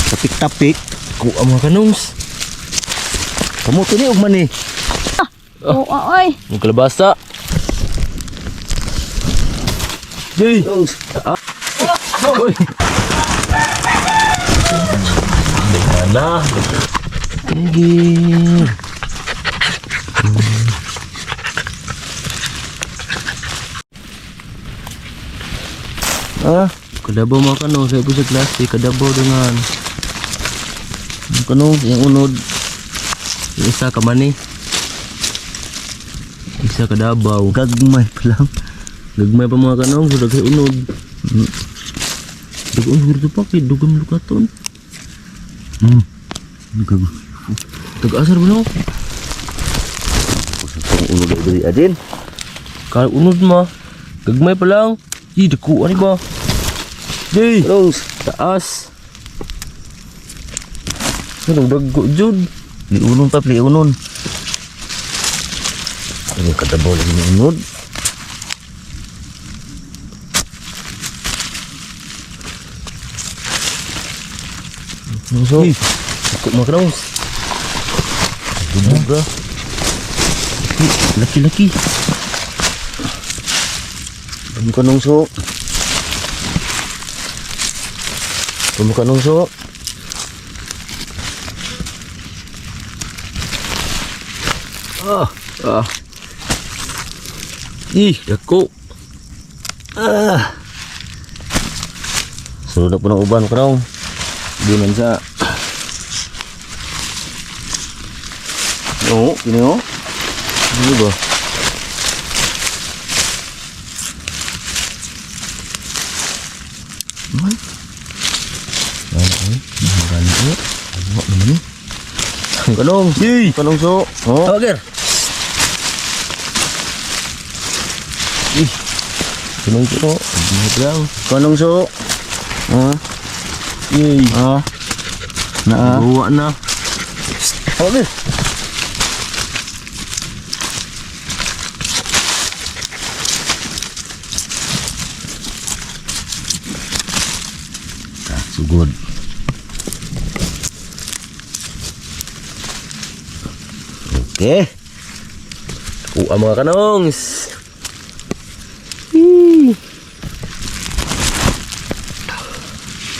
Tapik-tapik. Kuha, mga kanongs. Kamuto ni og mani. Oo, oy. Yung kalabasa. Jay! Ah. Uy! Na. Sige. Ah, Kadabaw, mga kanong, sa sa klase, kadabaw dengan. ang kanong yung unod. Yung isa kamani. Isa kadabaw. Gagmay pa lang. Gagmay pa, mga kanong, so daghay unod. Dugon hurdo pa kay dugon lukaton. Gag. Tag-asar ba no? Ang unod ay diri adin. Kaya unod ma. Gagmay pa lang. Ih, dako ani ba? Jay, Kanongs. Taas. Ano dagko jud? Liunon pa, liunon. Ang kadabaw lang yung unod. So, dako, mga kanongs. Dubog ra. Laki laki. Ang kanong so. Ang kanong so. Ah, ah. Ih, dako. Ah. Sunod na po ng uban kanong. Di man sa Oo, kini oh. Ano ba? Man. Ano ay? Marami eh. Ano naman ni? Ang kanong. Yay! Kanong so. Oh. Tawager! Ih! Kanong ko. Ano lang? Kanong so. Ah. Yay! Ah. Na. Gawa na. Tawager. Ah, sugod. Okay. Kuha, mga kanongs.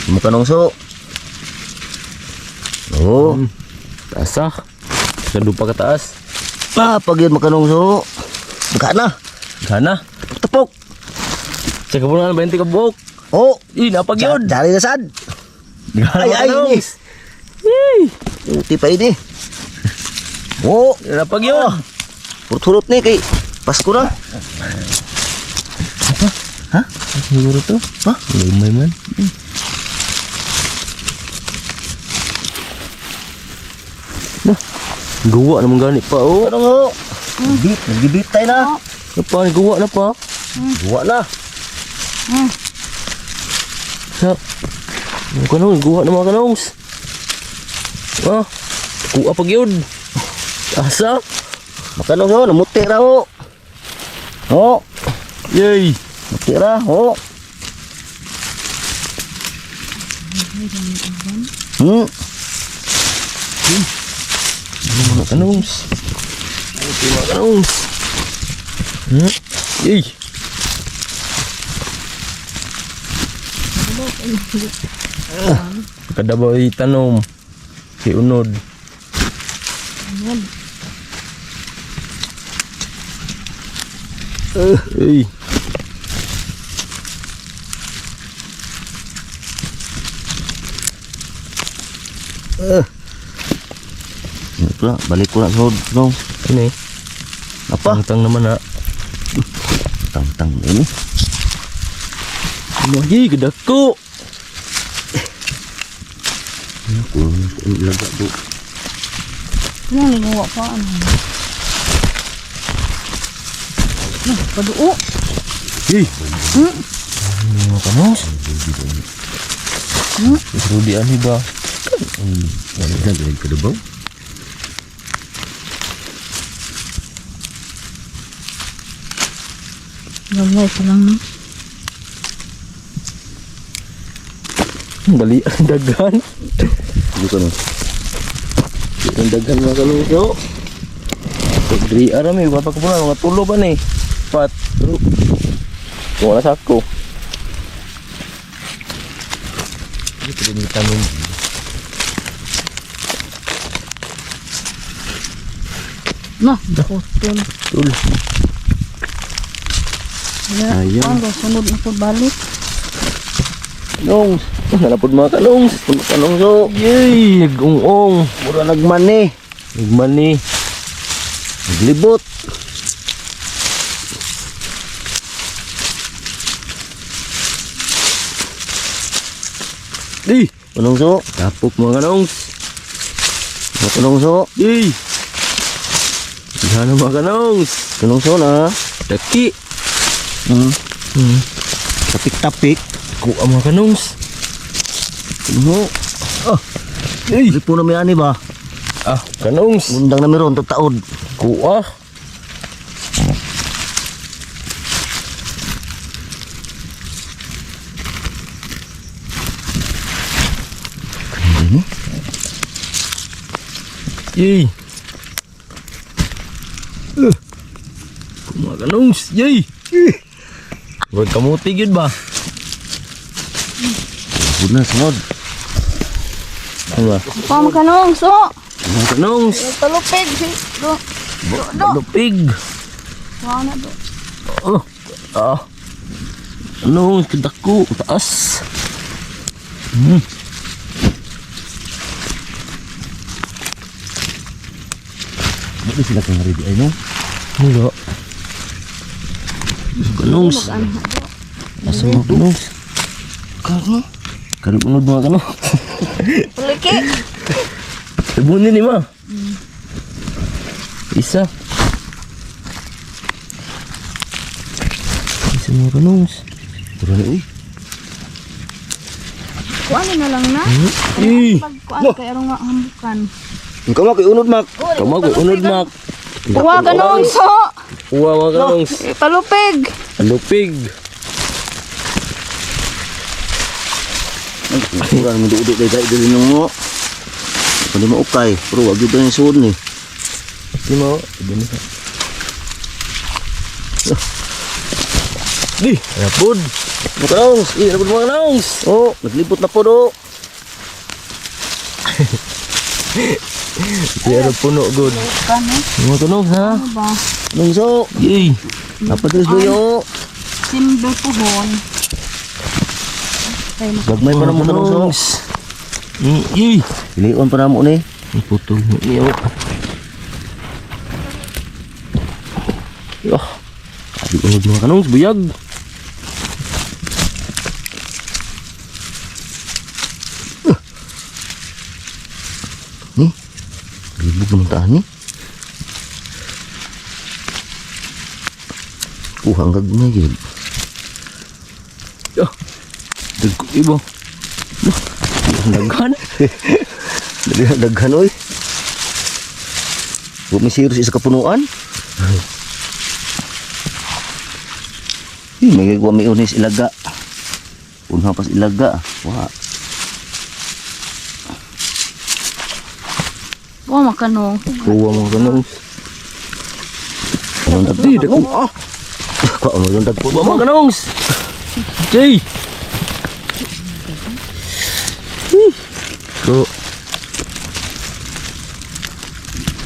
Mukha nung so. Oo. Taas ah. Sa lupa kataas. Pa, pag yun makanong so. Buka na. Gana. Tapok. Sa kapunan 20 ka buhok. Oh. Ih, napag yun. Dali na sad. Gana, Ay, mga ay, kanongs. Yay! Uti pa ini. Oh. Napag yun. Purturot ni kay Pasko na. Ha? Siguro to. Ha? Lumay man. Nah, gawa naman gani pa oh. Ano nga? Nagbit, nagbibit tayo na. Ano pa, gawa na pa. Gawa na. Sa mga kanong, gawa na, mga kanongs. Ah, kuha pag yun. Asa? Makanong so, namuti ra ho. Oh, Yay! muti ra ho. Mga kanongs. Ito mga kanongs. Yay! Kadabaw tanom. Si unod. Ay. Ito na, balik ko na sa no. Ano eh? Apa? Tangtang naman ha. Tang-tang na ini. Lagi, kedako. Ako, laga do. Ano nagawa pa? Ano? Ano, paduo. Hey. Ano ka mo? Rudy ani ba? Wala na ka dabaw. Gamay pa lang, no? Dali ang daghan. Hindi ko no. Ang daghan mga kanungso. Diri arami, wala pa ko pula, mga tulo ba ni? Pat. Kung wala sako. Ito din vitamin. Na, putol. Tul. Ayan. Ayan. Sunod na po balik. Kanongs. Nalapod mga kanongs. Puno kanungso. Yay, nag-ungong. Mura nagmani. Nagmani. Naglibot. Di, Kanungso. tapok mga kanongs. Mga kanungso. Di. Yan ang mga kanongs. Kanungso na. Daki. Tapik-tapik. Kuha mga kanongs. Kanungso. Ah. Ay. Dili po na may ani ba? Ah, kanongs. Undang na meron tataod. Kuha. Yay. Mga kanongs. Yay. Huwag kamuti yun ba? Pud na sunod. Ano ba? Pa makanong so. Mga kanongs. Talupig si do. Do do. Lupig. Wa na do. Oh. Ah. Ano, kadako, taas. Buti sila kang ready ay no. Wala. Kanongs. Asa mga kanongs? Kano? Karunod mga kanongs. Puliki. Ibunin ni ma. Isa. Isa mga kanongs. Puro na uy. Kuan na lang na. Eh, Pag kuan kay arong hambukan. Ikaw mak unod mak. Kamag, unod mak. Kuha kanong so. Uwa mga kanongs. Palupig. Lupig. Pura naman duudot dahil tayo dili mo. Kundi mo ukay, pero wag yun yung suod ni. Di mo, ibunin ka. Di, rapod. Mga kanongs. Eh, rapod mga kanongs. Oh, naglibot na po do. Pero puno good. Kan eh. Mga kanongs ha. Ano ba? Kanungso. Yay. Napadres do. Simbe puhon. Kay Gagmay pa na mo kanungso. Yay. Ilion pa na mo ni. Ang putol mo niyo. Oh. Abi unod mga kanongs, buyag. Ni. Libog naman taan ni. Kuha ang gagmay yun. Oh. Dagko ibo. Oh, daghan. Daghan oy. Huwag may serious isa kapunuan. Eh, may gagawa may unis ilaga. Unha pas ilaga. Wa. Wa makanong. Kuha mga kanongs. Anong Di, dagko. Ah, Kuha mo yung dagpo. kuha mga kanongs. Jay. Go.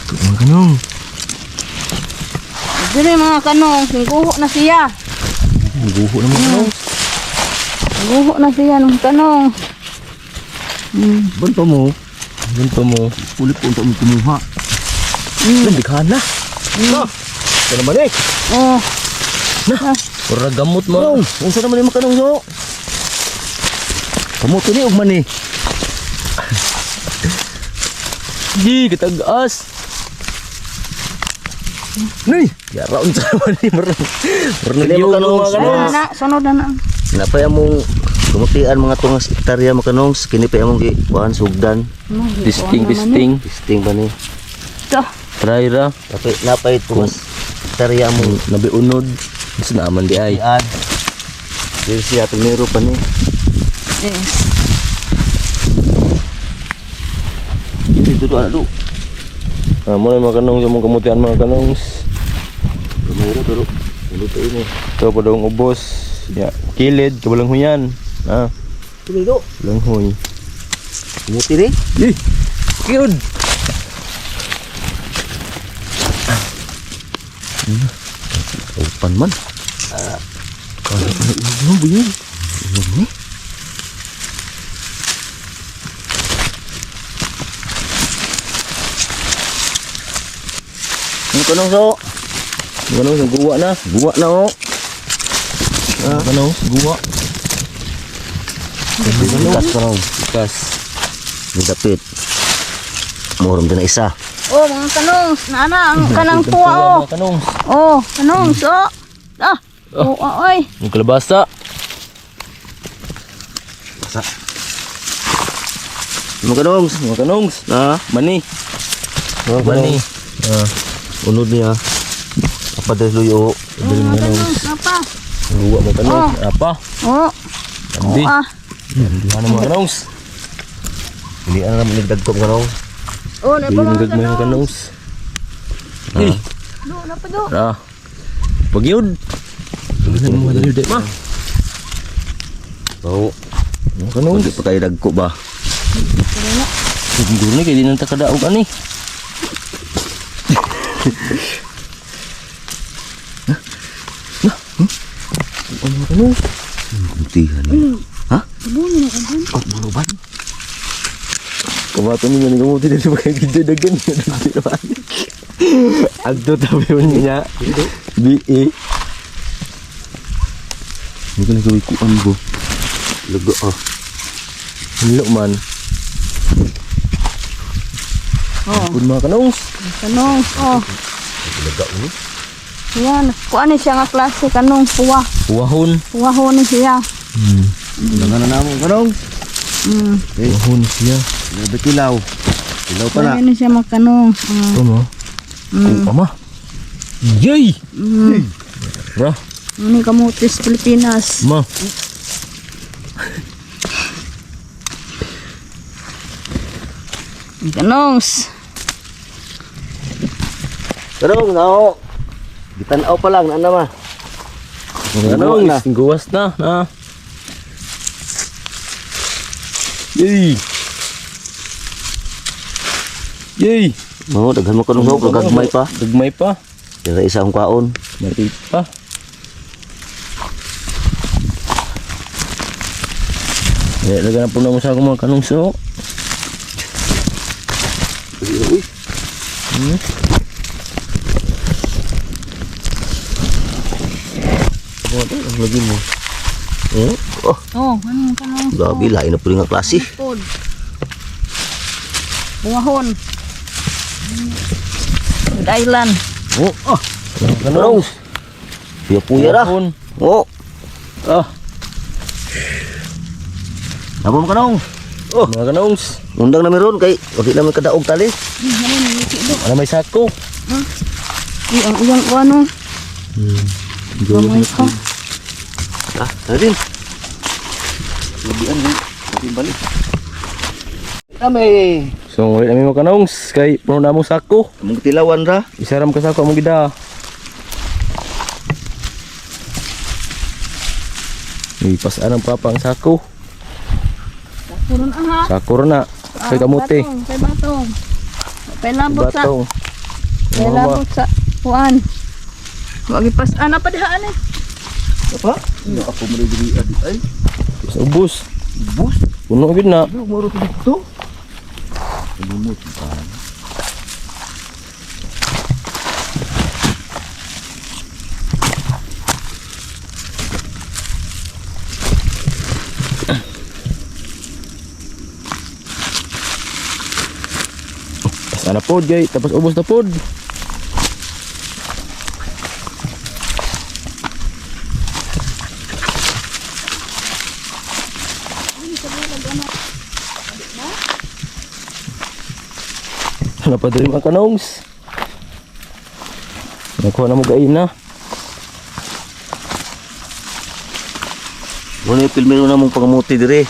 Kuha mga kanong. Dili mga kanong, singguho na siya. Ang guho na mga kanongs. Guho na siya ng kanong. Ban pa mo. Ganito mo. Ulit po unta mo kumuha. Daghan na. Ah, ito naman eh. Oh, Na. Pura gamot mo. Kanong, unsa naman yung makanong so? Kamuto ni og man eh. Di, katagas. Nay, yara unsa naman ni Marang. Marang Kini yung makanongs. mga sunod kanongs. na na, sunod na na. Napay among kumutian mga tungas hektarya makanongs kini pa among gi kuan sugdan. Testing, testing. Testing ba ni? Ito. Try ra. Napay napay tungas hektarya among Nabi unod. Unsa naman di ay. ian. Dili siya primero pa ni. Yes. do ano do. Ah, mo na mga kanong sa mong kamutian mga kanongs. Gamay ra pero ulo to ini. Ito pa daw ang ubos. Ya, kilid, kabalang huyan. Ah, Dili do. kabalang huy. Kamuti ni. Eh, cute. Upan man. Ano ba yun? Ano ni? Ano kanong so? Mga kanongs, guwa na. Buwa na oh. Ah, kanongs, guwa. Ikas kanong. Ikas. Nidapit. Morom din na isa. Oh, mga kanongs. Nana, ang kanang tuwa oh. Mga kanongs. Oh, kanongs oh. Ah. Oh, oh, oy. Yung kalabasa. Basa. Ano kanong? Mga kanongs. Ha? Mani. Mga Mani. kanong. Ah, Unod niya. Apa dahil luyo. Oh, mga kanongs, apa? guwa mga kanongs. Apa? Oh. Andi. Oh, ah. Ano mga kanongs? Hindi na naman nagdagkom kanong. Oh, na pa Hindi mga mga kanongs. kanongs. Eh, Do, na pa do. ah. Pag yun. Ano mga dali ma? Oo. Mga kanongs. Hindi pa kayo dagko ba? Siguro ni kay di nang takadaog ani. Ano mga kanongs? Kumutihan niya. Ha? Buno na kan. Oh, buruban. Kabato ninyo ni kamuti dito pa kay video dagan. Agto tabi yun niya. B E. Hindi ko nagawin kuan bo. Lago ah. Hilo man. Oh, Pud mga kanongs. kanongs oh. Laga ni. Yan, kuan ni siya nga klase kanong puwa. Puwahon. Puwahon ni siya. Nga na namo kanong. Puwahon siya. Labi kilaw. Kilaw pa na. Kuan ni siya mga kanong. Mm. Ito mo. Ama. Yay! Ra, Ano kamutis Pilipinas. ma. Kanongs. Kanong nao. Gitanaw pa lang na ma. Mga na. kanongs, guwas na. Na. Yay! Yay! Oo, daghan mo kanong sok, gagmay pa. Gagmay pa. Dira isa akong kaon. Mati pa. Eh, lagyan na po na mo sa akong mga kanong sok. Uy, Ang lagi mo. Oh, Oh, anong kanong? grabe lain na po nga klase. Pod. Buwahon. Good Island. Oh, ah, Kanong. puya-puya ra. Puwahon. Oh, Ah, nabo mo kanong. oh. Mga kanongs. Undang na meron kay wagi naman kadaog tali. Ano may sako? Uy, ang iyang ano. Gamay pa. Ah, tara din. Labian din. Labian balik. Kami. So, ngulit namin mga kanongs. Kay puno na mo sako. Among tilawan ra. Isaram ka sako among gida. Ipasaan ang papa ang sako. Puro na ha. Sako ro na. Kay kamote. Batong, kay batong. Kay labot sa Batong. kay labot sa kuan. Wag ipas-an na pa dihaan eh. Apa? Ano ako mo diri adi ay. Sa ubos. Bus. Puno gid na. Ano moro dito? Lumot ba? Pasaan na pod gay. Tapos ubos na pod. Ano pa diri mga kanongs? Nakuha na mo gain na. Muna yung pilmero na mong pangamuti dire.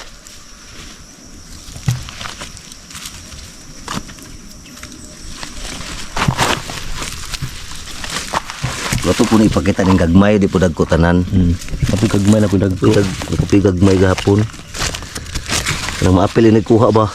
Ato po na ipakita ning gagmay di po dagko tanan. Apoy kagmay na po dagko. Kopi gagmay gahapon. Nang maapil ini kuha ba?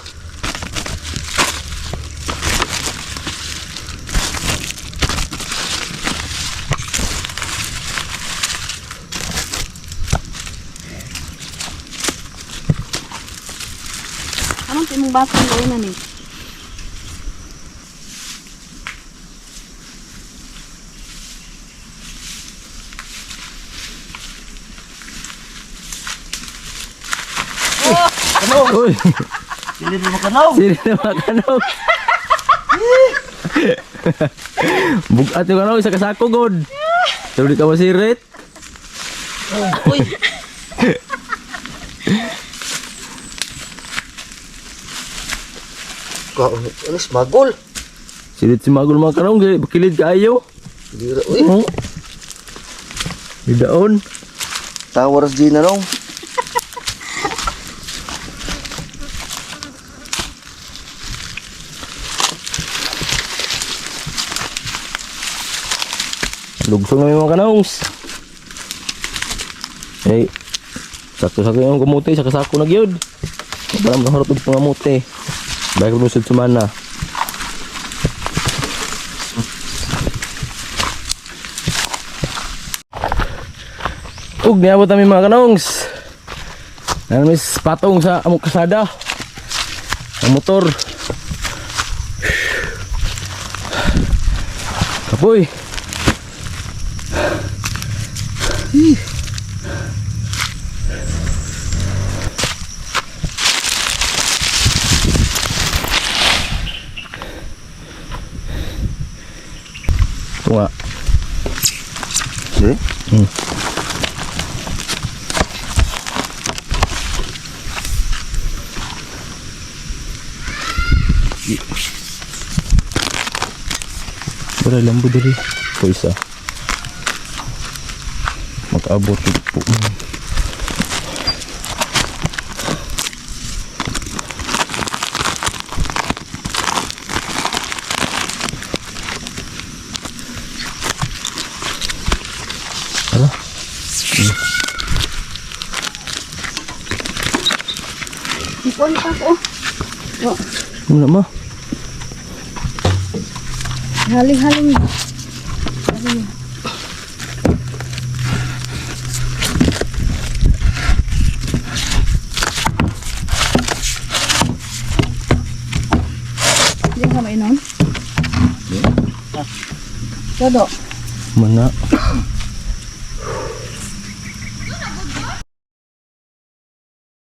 Anong timong batang gawin na ni? Uy, Dili mo kanaw. sili na mga kanaw. Bugat yung kanaw, isa kasako god. Pero di ka masirit. Uy. Ka, ano smagol? Sirit si Magol mga kanaw, kilid kaayo. Dira, uy. Oh. Daon. Tawar sa Gina nong. Lugsong na may mga kanaongs. Eh, sakto-sakto yung kamuti, sa kasako na gyud. Wala mo harap og pangamuti. Bakit mo sud sumana? Ug niabot kami mga kanaongs. Nanamis patong sa among kasada. Ang motor. Kapoy. Ito nga. Eh? Wala lambo diri. Ito isa. Makaabot po. Tara. Ipon pa ko. Oh, Ano na ma? haling-haling. Hindi ka mainom? Todo. Mana.